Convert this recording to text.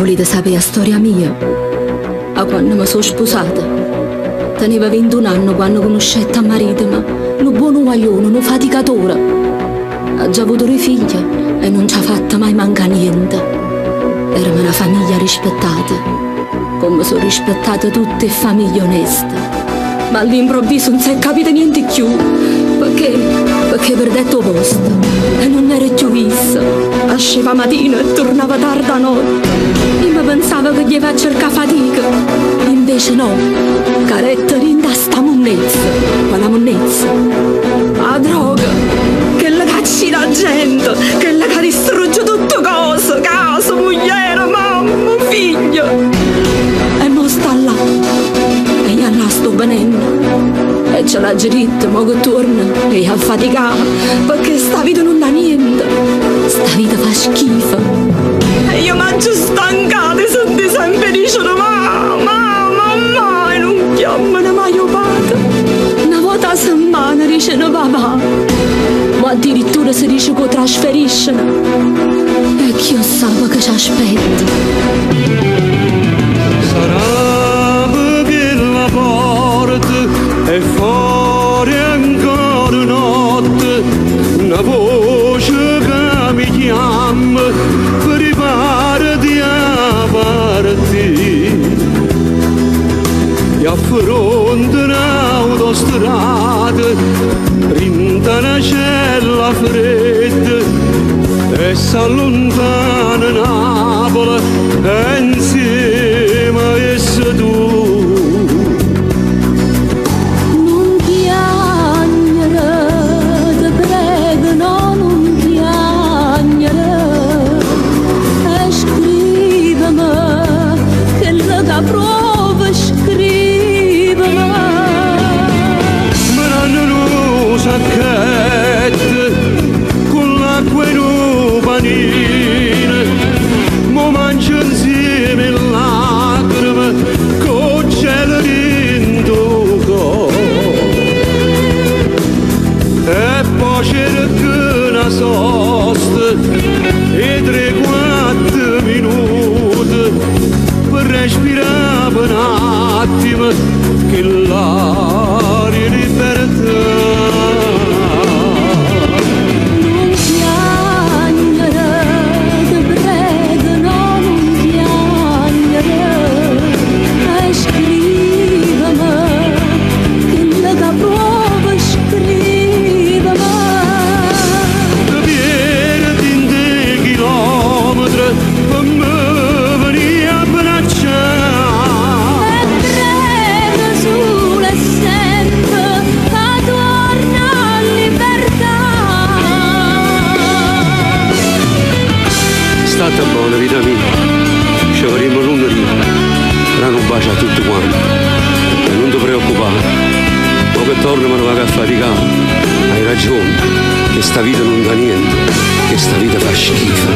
Vulite sapè 'a storia mia? 'A quanno me so' spusata. Teneva 21 anni quanno cunuscette a maritemo, nu buono guaglione, nu faticatore. Aggio avuto duje figlie e nun ce ha fatto mai mancà niente. Eramo na famiglia rispettata, comme so' rispettate tutte 'e ffamiglie oneste. Ma all'improvviso nun s'è capito niente cchiù, pecché, pecché perdette 'o posto e nun era cchiù isso. Asceva 'a matina e turnava tarde 'a notte. Io me pensavo che ghieva a cercà fatica, invece no, carette dint' 'a sta munnezza. Quala munnezza? 'A droga, chella che accide 'a gente, chella ca distrugge tutte cose, casa, mugliera, mamma, figlio. E mo sta là. E io 'a là sto venenno. E ce l'aggio ditto, mo che tuorno, hê 'a faticà, pecché sta vita nun dà niente. Sta vita fa schifo. E io m'aggio stancato 'e sentì sempe dicere mà, mà, mammà e nun chiammano maje 'o pate. Na vota 'a semmana diceno papà. Mo addirittura se dice che 'o trasferisceno. E chi 'o ssape che c'aspetta. S'arape chella porta e fore ancora notte na voce ca mi chiamma priparati a partì e affronta n'autostrada dint' a na cella fredda e s'alluntana Napule e 'nsieme a essa tu. Nun chiagnere, te prego no nun chiagnere e scriveme chello ca pruove scriveme. Menanno nu sacchetto cu l'acqua e nu panino, mo mangio 'nzieme 'e lacrime cu 'o gelo dint' 'o core. E po' cerco na sosta 'e tre quatto minute pe respirà pe n'attimo chell'aria 'e libertà. Nun chiagnere, te prego no nun chiagnere e scriveme chello ca pruove scriveme. Te pierde 'int' 'e chilometre pe me venì a abbraccià. E prego sulo e sempe ca tuorne a libertà. Statte bona vita mia, ce vedimmo lunedì, dà nu bacio a tutte quante e nun te preoccupà, mo che torno me ne vaco a faticà, hai ragione, chesta vita nun dà niente, chesta vita fa schifo.